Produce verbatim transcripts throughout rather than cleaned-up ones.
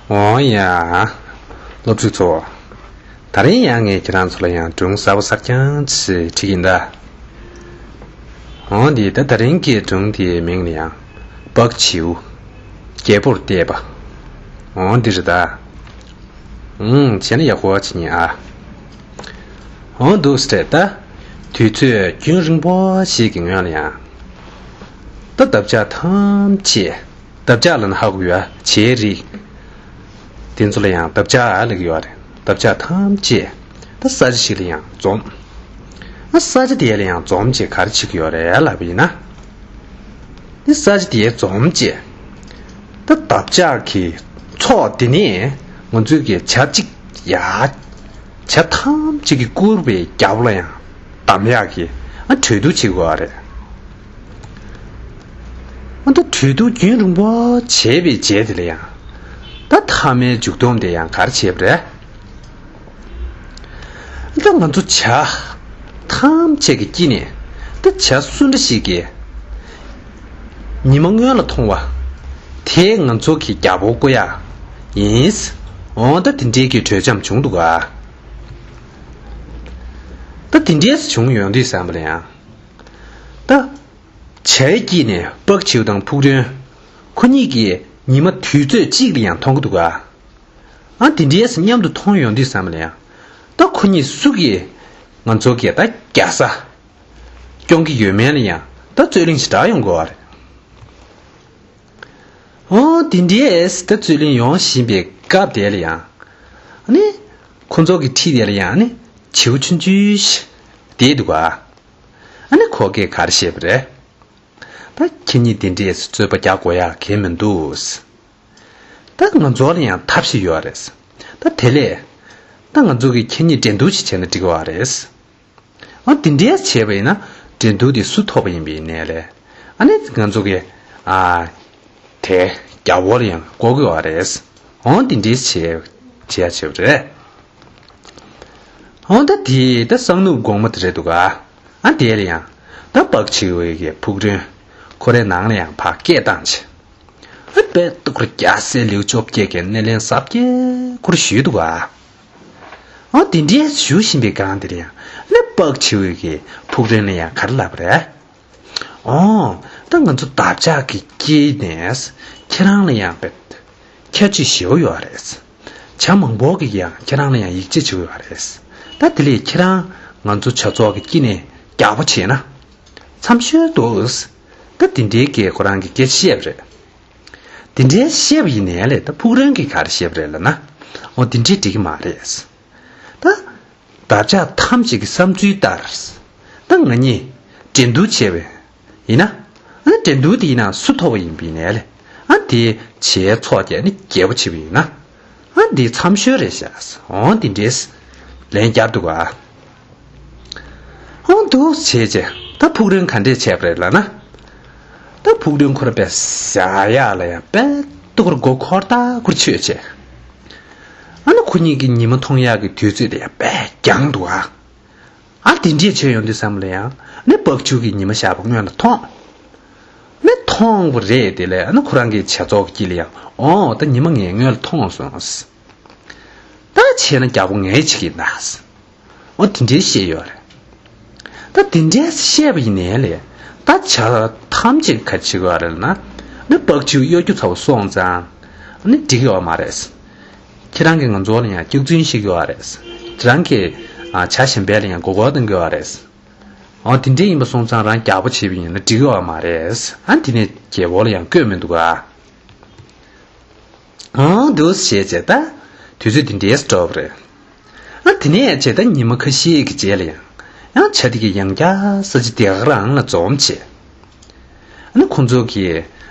འོང་ཡ། སློབ་ཕྲུག་ཚོ། ད་རིང་ཡང་ངས་ཁྱེད་རང་ཚོ་ལ་ཡང་སྒྲུང་གསར་པ་གསར་རྐྱང་ཅིག་ཁྲིད་ཀྱིན་གདའ། འོང་འདི་ད་ད་རིང་གི་སྒྲུང་དེའི་མིང་ནི་ཡང་། སྤག་བྱིའུ། རྒྱལ་པོར་བལྟས་པ། འོང་འདི་རེད་ད། ཨུང་བྱས་ན་ཡག་པོ་བྱེད་ཉན་ཨ། འོང་འདུག་སེ་ད། དུས་ཚོད་རྒྱུན་རིང་པོ་ཞིག་གི་སྔོན་ལ་ཡང་། ད་འདབ་ཆགས་ཐམས་ཅད། འདབ་ཆགས་ལ་ན་ཧ་གོ་ཡ་བྱའི་རིགས། དེ་ཚོ་ལ་ཡང་འདབ་ཆགས་ལབ་ཀྱི་ཡོད་རེད། འདབ་ཆགས་ཐམས་ཅད་ད་ས་ཆ་ཞིག་ལ་ཡང་འཛོམས། ཨ་ས་ཆ་དེ་ལ་ཡང་འཛོམས་བྱས་ག་རེ་བྱེད་ཀྱི་ཡོད་རེད་ལབ་པ་ཡིན་ན། འདི་ས་ཆ་དེ་འཛོམས་བྱས། ད་འདབ་ཆགས་ཀྱི་ཚོགས་དེ་ནས་ང་ཚོའི་གི་བྱ་གཅིག་ཡ། བྱ་ཐམས་ཅད་ཀྱིས་བཀུར་བའི་རྒྱལ་པོ་ལ་ཡང་གདམ་ཡག་གི་ཨ་གྲོས་བསྡུར་བྱེད་དགོས་པ་རེད། ཨ་ད་གྲོས་བསྡུར་རྒྱུན་རིང་པོ་བྱས་པའི་རྗེས་དེ་ལ་ཡང་། ད་མཐའ་མའི་མཇུག་སྡོམ་དེ་ཡང་ག་རེ་བྱས་པ་རེད། ད་ང་ཚོ་བྱ་ཐམས་ཅད་ཀྱི་དཀྱིལ་ནས་ད་བྱ་སུ་འདྲ་ཞིག་གིས་ཉི་མ་སྔོན་ལ་མཐོང་བ་དེ་ང་ཚོ་གི་རྒྱལ་པོ་བསྐོ་ཡག་ཡིན། འོ་ད་དེ་འདྲའི་གི་གྲོས་འཆམ་བྱུང་འདུག་ག། ད་དེ་འདྲས་བྱུང་ཡོང་དུས་ཙམ་པ་ལ་ཡང་། ད། བྱའི་དཀྱིལ་ནས་སྤག་བྱིའུ་དང་ཕུག་རོན། ཁོ་གཉིས་ཀྱིས་ཉི་མ་དུས་ཚོད་གཅིག་ལ་ཡང་མཐོང་གི་འདུག་ག། ཨ་དེ་འདྲས་མཉམ་དུ་མཐོང་ཡོང་དུས་ཙམ་པ་ལ་ཡང་། ད་ཁོ་གཉིས་སུ་གིས་ང་ཚོ་གི་ད་རྒྱལ་ས་སྐྱོང་གི་ཡོད་མེད་ལ་ཡང་ད་རྩོད་གླེང་ཞིག་འདྲ་ཡོང་དགོས་པ་རེད། ཨོ་དེ་འདྲས་ད་རྩོད་གླེང་ཡོང་བཞིན་པའི་སྐབས་དེ་ལ་ཡང་། ཨ་ནི། ཁོ་ཚོ་གི་འཁྲིས་དེ་ལ་ཡང་ཨ་ནི་བྱིའུ་ཆུང་ཆུང་ཞིག་བསྡད་འདུག་ག། ཨ་ནི་ཁོ་གིས་ག་རེ་བཤད་པ་རེད། ད་ཁྱེད་གཉིས་དེ་འདྲས་རྩོད་པ་རྒྱག་དགོས་ཡག་གང་ཡང་མི་འདུག། ད་ང་ཚོ་ལ་ཡང་ཐབས་ཤིག་ཡོད་རེད། ད་དེ་ལས། ད་ང་ཚོ་གིས་ཁྱེད་གཉིས་འགྲན་བསྡུར་ཞིག་བྱས་ན་འགྲིག་གི་རེད། ཨ་དེ་འདྲས་བྱས་པ་ཡིན་ན་འགྲན་བསྡུར་དེ་སུ་ཐོབ་པ་ཡིན་པའི་གནས་ལས། ཨ་ནི་ང་ཚོ་གིས། ཨ། དེ་རྒྱལ་པོ་ལ་ཡང་བསྐོ་དགོས་པ་རེད། འོང་དེ་འདྲས་བྱས་བྱས་བྱས་པ་རེད། འོང་ད་དེ་ད་སང་ནུབ་དགོང་མོ་དེ་རེད་འདུག་ག། ཨ་དེ་ལ་ཡང་ད་སྤག་བྱིའུ་གི་ཕུག་རོན་ཁོ་རའི་ནང་ལ་ཡང་ཕར་སྐད་བཏང་བྱས། ཨ་དཔེ་སྡུག་རུ་རྒྱལ་སྲས་ལེའུ་བཅོ་བརྒྱད་ཀྱི་སྣེ་ལེན་གཟབ་རྒྱས་ཁུར་ཞུས་འདུག་ག། ཨ་དེ་འདྲས་ཞུ་བཞིན་པའི་སྒང་དེར་ཡང་ནི་སྤག་བྱིའུ་གི་ཕུག་རོན་ལ་ཡང་ག་རེ་ལབ་པ་རེད། ཨོ། ད་ང་ཚོ་འདབ་ཆགས་ཀྱི་དཀྱིལ་ནས་ཁྱེད་རང་ལ་ཡང་དཔེ་ཁྱད་ཆོས་ཞེ་པོ་ཡོད་རེད། བྱ་མང་པོ་གིས་ཀྱང་ཁྱེད་རང་ལ་ཡང་ཡིད་ཆེས་བྱེད་ཀྱི་ཡོད་རེད། ད་དེ་ལས་ཁྱེད་རང་ང་ཚོ་བྱ་ཚོགས་ཀྱི་དཀྱིལ་ནས་རྒྱལ་པོ་བྱས་ན། འཚམ་ཤོས་འདུག། ད་དེ་འདྲའི་སྐད་ཁོ་རང་གིས་སྐད་བཤད་པ་རེད། དེ་འདྲའི་བཤད་པ་ཡིན་ནའི་ལས་ད་ཕུག་རོན་གྱིས་ག་རེ་བཤད་པ་རེད་ལབ་ན། འོ་དེ་འདྲའི་འགྲིག་གི་མ་རེད། ད། འདབ་ཆགས་ཐམས་ཅད་ཀྱི་བསམ་ཚུལ་ལྟར། ད་ང་གཉིས་འགྲན་བསྡུར་བྱས་པ་ཡིན་ན། ཨ་འགྲན་བསྡུར་དེ་ཡིན་ན་སུ་ཐོབ་པ་ཡིན་པའི་ནས་ལས། ཨ་དེ་བྱའི་ཚོགས་ཀྱིས་ནི་རྒྱལ་པོ་བྱས་པ་ཡིན་ན། ཨ་འདི་འཚམ་ཤོས་རེད་ཤག། འོང་དེ་འདྲས་ལན་བརྒྱབ་འདུག་ག། འོང་འདུག་བྱས་རྗེས་ད་ཕུག་རོན་ག་འདྲས་བྱས་པ་རེད་ལབ་ན། ད་ཕུག་རོན་ཁོ་ར་དཔེ་ཟ་ཡག་ལ་ཡང་དཔེ་སྡུག་རུ་མགོ་འཁོར་ལྟ་བུར་ཆོད་བྱས། ཨ་ནི་ཁོ་གཉིས་ཀྱི་ཉི་མ་མཐོང་ཡག་གི་དུས་ཚོད་དེ་ཡང་དཔེ་འགྱངས་འདུག་ཨ། ཨ་དེ་འདྲས་བྱས་ཡོང་དུས་ཙམ་ལ་ཡང་ནི་སྤག་ཕྱུགས་ཀྱིས་ཉི་མ་ཞག་པོ་སྔོན་ལ་མཐོང་། ནི་མཐོང་བ་རེད་དེ་ལས་ཨ་ནི་ཁོ་རང་གི་བྱ་ཚོགས་ཀྱི་དཀྱིལ་ལ་ཡང་འོ་ད་ཉི་མ་ངས་སྔོན་ལ་མཐོང་སོང་། ད་བྱས་ན་རྒྱལ་པོ་ངས་བྱེད་ཀྱི་ཡིན་ད། འོ་དེ་འདྲས་བཤད་ཡོད་རེད། ད་དེ་འདྲས་བཤད་པ་ཡིན་ནའི་ལས་ད་བྱ་ཐམས་ཅད་ག་བྱེད་དགོས་རེད་ན། ནི་སྤག་ཕྱུགས་གཡོ་སྒྱུ་ཚ་བོ་སོང་ཙང་ནི་འགྲིག་ཡོད་མ་རེད། ཁྱེད་རང་གིས་ང་ཚོ་ལ་ཡང་སྐྱག་རྫུན་བཤད་ཀྱི་ཡོད་རེད། ཁྱེད་རང་གིས་ཨ་བྱ་གཞན་པ་ལ་ཡང་མགོ་སྐོར་གཏོང་གི་ཡོད་རེད། འོ་དེ་འདྲས་ཡིན་པ་སོང་ཙང་རང་རྒྱལ་པོ་བྱེད་པ་ཡིན་ན་འགྲིག་ཡོད་མ་རེད། ཨ་དེ་ནས་རྒྱལ་པོ་ལ་ཡང་བསྐོས་མི་འདུག་ག། ཨང་འདུག་བྱས་བྱས་ད། དུས་ཚོད་འདི་འདྲས་འགྲོ་བ་རེད། ཨ་དེ་ནས་བྱས་ད་ཉི་མ་ཁ་ཤས་ཀྱི་རྗེས་ལ་ཡང་། ཡང་བྱ་དེ་གིས་ཡང་བསྐྱར་ས་ཆ་དེ་ག་རང་ལ་འཛོམས་བྱས། ཨ་ནི་ཁོང་ཚོ་གིས་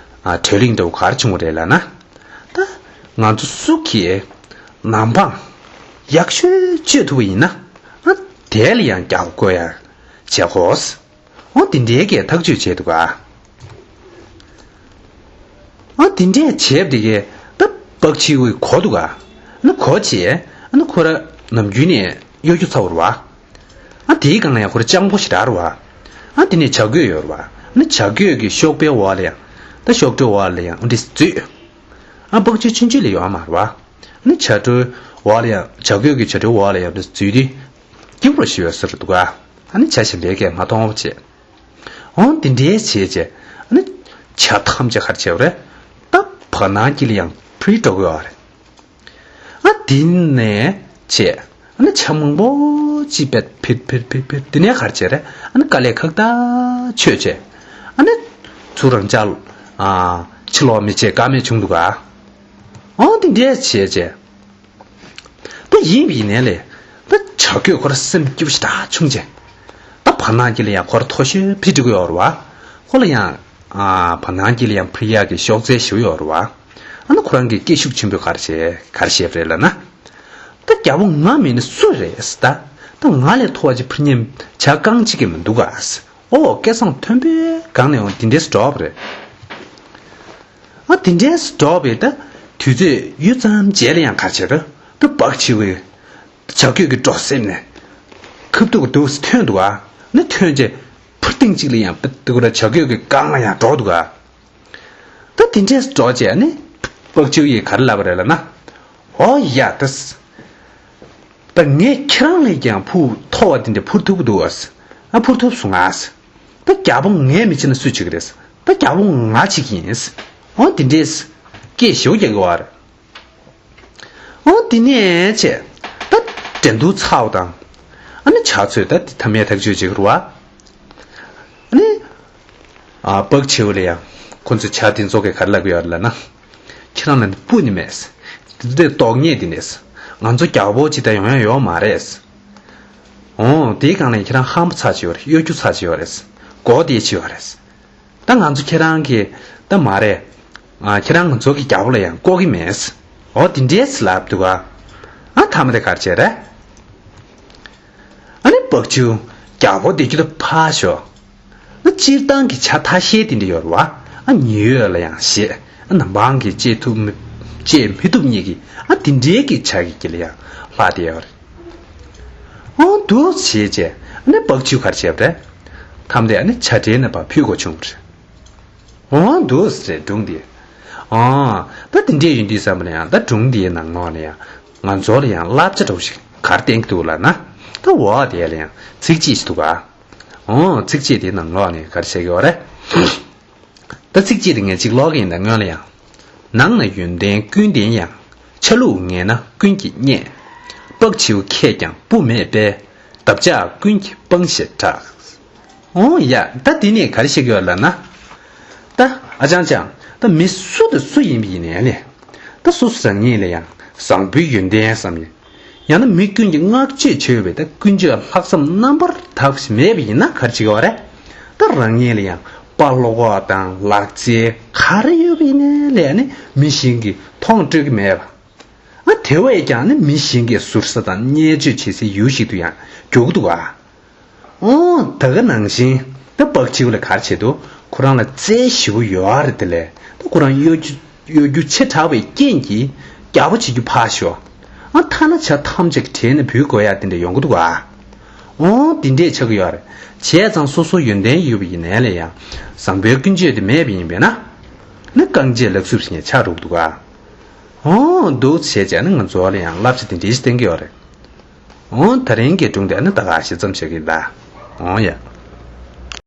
ཨ་གྲོས་གླེང་འདྲ་བོ་ག་རེ་བྱུང་བ་རེད་ལབ་ན། ད་ང་ཚོ་སུ་གིས་ནམ་འཕང་ཡག་ཤོས་གཅོད་ཐུབ་པ་ཡིན་ན། ཨ་དེ་ལ་ཡང་རྒྱལ་པོ་བསྐོ་ཡག་བྱེད་དགོས། འོ་དེ་འདྲའི་གི་ཐག་གཅོད་བྱས་འདུག་ག། འོ་དེ་འདྲས་བྱས་པ་དེ་གས་ད་སྤག་ཕྱུགས་གོ་འདུག་ག། ཨ་ནི་གོ་བྱས་ཨ་ནི་ཁོ་ར་ནམ་རྒྱུན་ནས་གཡོ་སྒྱུ་ཚ་བོ་རེད་བ། ཨ་དེའི་སྒང་ལ་ཡང་ཁོ་ར་སྤྱང་པོ་ཞེ་དྲག་རེད་བ། ཨ་དེ་ནས་བྱ་རྒོད་ཡོད་རེད་བ། ཨ་ནི་བྱ་རྒོད་ཀྱི་གཤོག་པའི་འོག་ལ་ཡང་ད་གཤོག་སྒྲོའི་འོག་ལ་ཡང་འདི་འཛུལ། ཨ་སྤག་ཕྱུགས་ཆུང་ཆུང་ལ་ཡོད་མ་རེད་བ། ནི་བྱ་སྒྲོའི་འོག་ལ་ཡང་བྱ་རྒོད་ཀྱི་བྱ་སྒྲོའི་འོག་ལ་ཡང་འཛུལ་དུས་སྐྱིད་པོ་ཞིག་ཡོད་ས་རེད་འདུག་ག་ཨ་ནི་བྱ་གཞན་པའི་སྐད་མ་གཏོང་བ་བྱས། འོ་འདི་འདྲའི་བྱས་བྱས། ཨ་ནི་བྱ་ཐམས་ཅད་ག་རེ་བྱས་པ་རེད། ད་བར་སྣང་དཀྱིལ་ལ་ཡང་འཕུར་འགྲོ་གི་ཡོད་རེད། ཨ་དེ་ནས་བྱས། ཨ་ནི་བྱ་མང་པོ་ཅིག་བེད་འཕུར་འཕུར་འཕུར་འཕུར་དེ་ནས་ག་རེ་བྱས་རེད། ཨ་ནི་དཀའ་ལས་ཁག་ཐག་ཆོད་བྱས། ཨ་ནི་ཚུར་རང་ཅག་ཨ་ཕྱིར་ལོག་མི་བྱེད་ཀ་མེད་བྱུང་འདུག་ག་འོ་དེ་འདྲས་བྱས་བྱས། ད་ཡིན་པ་ཡིན་ནའི་ལས། ད་བྱ་རྒོད་ཁོ་ར་སེམས་སྐྱིད་པོ་ཞེ་དྲག་བྱུང་བྱས། ད་བར་སྣང་དཀྱིལ་ལ་ཡང་ཁོ་ར་མཐོ་ཤོས་འཕུར་འགྲོ་གི་ཡོད་རེད་བ། ཁོ་ལ་ཡང་ཨ་བར་སྣང་དཀྱིལ་ལ་ཡང་འཕུར་ཡག་གི་གཤོག་རྩལ་ཞེ་པོ་ཡོད་རེད་བ། ཨ་ནི་ཁོ་རང་གི་སྐད་ཤུགས་ཆེན་པོས་ག་རེ་བྱས་ག་རེ་བཤད་པ་རེད་ལབ་ན། ད་རྒྱལ་པོ་ང་མིན་ན་སུ་རེད་ཟེར། ད་ད་ང་ལས་མཐོ་བ་ཅིག་འཕུར་མཁན་བྱ་རྐང་གཅིག་གིས་མི་འདུག་ག་ཨོ་སྐད་གསང་མཐོན་པོའི་སྒང་ནས་འོང་འདི་འདྲས་སུ་འགྲོ་བ་རེད། ཨ་འདི་འདྲས་སུ་འགྲོ་བའི་ད་དུས་ཚོད་ཡུད་ཙམ་རྗེས་ལ་ཡང་ག་བྱེད་ར་ད་འབག་བྱེད་པའི་བྱ་རྒོད་ཀྱི་སྒྲོ་གསེབ་ནས་ཁབ་ཏུ་གི་འདུག་སེ་ཐོན་འདུག་ག་ནི་ཐོན་རྗེས་འཕུར་ཐེངས་གཅིག་ལ་ཡང་འདུག་ར་བྱ་རྒོད་ཀྱི་སྒང་ལ་ཡང་འགྲོ་འདུག་ག་ད་དེ་འདྲས་འགྲོ་བྱས་ནས་འབག་བྱེའུ་ཡིས་ག་རེ་ལབ་པ་རེད་ལབ་ན། ཨོ་ཡ་ད། ད་ངས་ཁྱེད་རང་ལས་ཀྱང་ཕུ་མཐོ་བ་དེ་འདྲ་འཕུར་ཐུབ་ཀྱི་འདུག་ཨ། ཨ་འཕུར་ཐུབ་སོང་ཨ། ད་རྒྱལ་པོ་ངས་མི་བྱེད་ན་སུས་བྱེད་ཀྱི་རེད། ད་རྒྱལ་པོ་ང་བྱེད་ཀྱི་ཡིན། ཨོ་དེ་འདྲས་སྐད་ཞེ་པོ་རྒྱག་གི་བ་རེད། ཨོ་དེ་ནས་བྱས། ད་འགྲན་བསྡུར་ཚར་བ་དང་། ཨ་ནི་བྱ་ཚོས་ད་དེ་ཐ་མའི་ཐག་གཅོད་བྱེད་ཀྱི་རེད་བ། ཨ་ནི། ཨ་འབག་བྱེའུ་ལ་ཡང་ཁོ་ཚོས་བྱ་དེ་ཚོ་གིས་ག་རེ་ལབ་ཀྱི་ཡོད་རེད་ལབ་ན། ཁྱེད་རང་ལ་ནི་སྤུ་ནི་མེད། དེ་འདྲའི་སྟོག་ཉེས་དེ་འདྲས། ང་ཚོ་རྒྱལ་པོ་ཅིག་ད་ཡོང་ཡ་ཡོད་མ་རེད། འོ་དེའི་སྒང་ལ་ཁྱེད་རང་ཧམ་པ་ཚ་ཅིག་ཡོད་རེད། གཡོ་སྒྱུ་ཚ་ཅིག་ཡོད་རེད། མགོ་བདེ་ཅིག་ཡོད་རེད། ད་ང་ཚོ་ཁྱེད་རང་གིས་ད་མ་རེད། ཨ་ཁྱེད་རང་ང་ཚོ་གི་རྒྱལ་པོ་ལ་ཡང་བསྐོ་གི་མེད། འོ་དེ་འདྲས་ལབ་འདུག་ག་ཨ་མཐའ་མ་དེ་ག་རེ་བྱས་རེད། ཨ་ནི་འབག་བྱེའུ་རྒྱལ་པོ་བདེ་རྒྱུ་ད་ཕར་ཞོག་ན་སྤྱིར་བཏང་གི་བྱ་ཐ་ཤལ་དེ་འདྲ་ཡོད་རེད་བ། ཨ་ཉི་འོད་ལ་ཡང་ཞེད། ཨ་ནམ་འཕང་གིས་བཅད་ཐུབ་མི་བཅད་མི་ཐུབ་མཁན་གྱི་ཨ་དེ་འདྲའི་གི་བྱ་གི་རྒྱུད་ལ་ཡང་ལྷག་བསྡད་ཡོད་རེད། ཨོ་འདུག་བྱས་བྱས་ཨ་ནི་འབག་བྱེའུ་ག་རེ་བྱས་པ་རེད། མཐའ་མ་དེ་ཨ་ནི་བྱ་བྲལ་ནས་ཕར་འཕུར་དགོས་བྱུང་བ་རེད། འོ་འདུག་སེ་སྒྲུང་འདི། ཨ་ད་དེ་འདྲས་ཡིན་དུས་བསམ་པ་ལ་ཡང་ད་སྒྲུང་འདིའི་ནང་ལོགས་ལ་ཡང་ང་ཚོ་ལ་ཡང་བསླབ་བྱ་འདྲ་བོ་ཞིག་ག་རེ་བསྟན་གྱི་འདུག་ལབ་ན། ད་འོག་དེ་ལ་ཡང་ཚིགས་བཅད་ཅིག་འདུག་ག་འོ་ཚིགས་བཅད་དེའི་ནང་ལོགས་ནས་ག་རེ་བཤད་ཀྱི་ཡོད་རེད། ད་ཚིགས་བཅད་དེ་ངས་ཅིག་ཀློག་གི་ཡིན། ད་སྔོན་ལ་ཡང་། ནང་ན་ཡོན་ཏན་ཀུན་ལྡན་ཡང་། ཆ་ལུགས་ངན་ན་ཀུན་གྱིས་བརྙས། འབག་བྱེའུ་ཁྱེད་ཀྱང་སྤུ་མེད་པས། འདབ་ཆགས་ཀུན་གྱི་སྤང་ཞེས་གྲགས། འོ་ཡ་ད་འདི་ནས་ག་རེ་བཤད་ཀྱི་ཡོད་ལབ་ན། ད་ཨ་ཅང་ཅང་ད་མི་སུ་དང་སུ་ཡིན་པ་ཡིན་ནའི་ལས། ད་སོ་སོ་རང་ཉིད་ལ་ཡང་བཟང་པོའི་ཡོན་ཏན་བསམ་ཡས། ཡང་ན་མི་ཀུན་གྱིས་བསྔགས་བརྗོད་བྱེད་འོས་པའི་ད་ཀུན་སྤྱོད་ལྷག་བསམ་རྣམ་པར་དག་པ་ཞིག་མེད་པ་ཡིན་ན་ག་རེ་བྱེད་ཀྱི་ཡོད་རེད། ད་རང་ཉིད་ལ་ཡང་དཔའ་བློ་ཁོག་དང་ལག་རྩལ་ག་རེ་ཡོད་པ་ཡིན་ནའི་ལས་ནི་མི་གཞན་གྱིས་མཐོང་སྤྲོད་ཀྱི་མེད་པ། ཨ་དེ་བས་ཀྱང་ནི་མི་གཞན་གྱི་ཟུར་ཟ་དང་བརྙས་བཅོས་བྱེད་སའི་ཡུལ་ཞིག་ཏུ་ཡང་འགྱུར་གྱི་འདུག་ག་ཨོ་ད་ག་ནང་བཞིན་ད་འབག་བྱེའུ་ལ་ག་རེ་བྱེད་དུ་ཁོ་རང་ལ་རྩལ་ཞེ་པོ་ཡོད་རེད་དེ་ལས་ད་ཁོ་རང་གཡོ་སྒྱུ་གཡོ་སྒྱུ་ཆེ་དྲགས་པའི་རྐྱེན་གྱིས་རྒྱལ་པོ་བྱེད་རྒྱུ་ཕར་ཞོག་ཨ་ཐ་ན་བྱ་ཐམས་ཅད་ཀྱི་གྲལ་ནས་འབུད་དགོས་ཡ་དེ་འདྲ་ཡོང་གི་འདུག་ག་ཨོ་དེ་འདྲས་ཆགས་ཀྱི་ཡོད་རེད། བྱས་ཙང་སོ་སོ་ཡོན་ཏན་ཡོད་པ་ཡིན་ནའི་ལས་ཡང་བཟང་པོའི་ཀུན་སྤྱོད་དེ་མེད་པ་ཡིན་པས་ན། ནི་རྐང་རྗེས་ལག་སུབ་ཟེར་མཁན་ཆགས་འགྲོ་གི་འདུག་ག་ཨོ་འདུག་བྱས་བྱས་ན་ང་ཚོ་ལ་ཡང་བསླབ་བྱ་དེ་འདྲས་ཞིག་བསྟན་གྱི་ཡོད་རེད། འོ་ད་རིང་གི་སྒྲུང་དེ་ནི་ད་ག་ཞིག་ཙམ་བྱེད་ཀྱི་ཡིན་ད། འོ་ཡ།